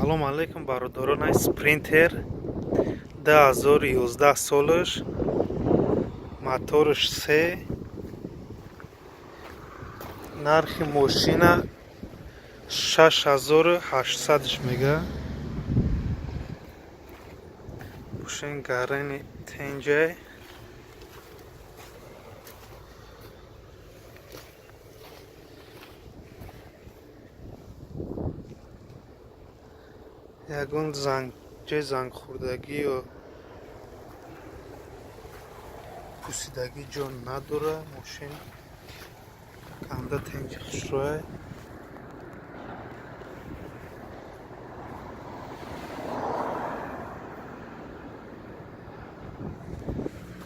Ассалому алайкум, бародарон. Ай Спринтер 2011 солаш, моторш се, нархи мошина 6800 мега. Мошин гарани тенҷай. Ягон занг, ҷои зангхӯрдагӣ ё пусидагӣ ҷо надора. Мошин канда тенҷи хушрӯяй.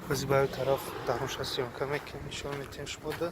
Бози ба ю тараф дарунша съёмка мекунем, нишон метиҳем шумода.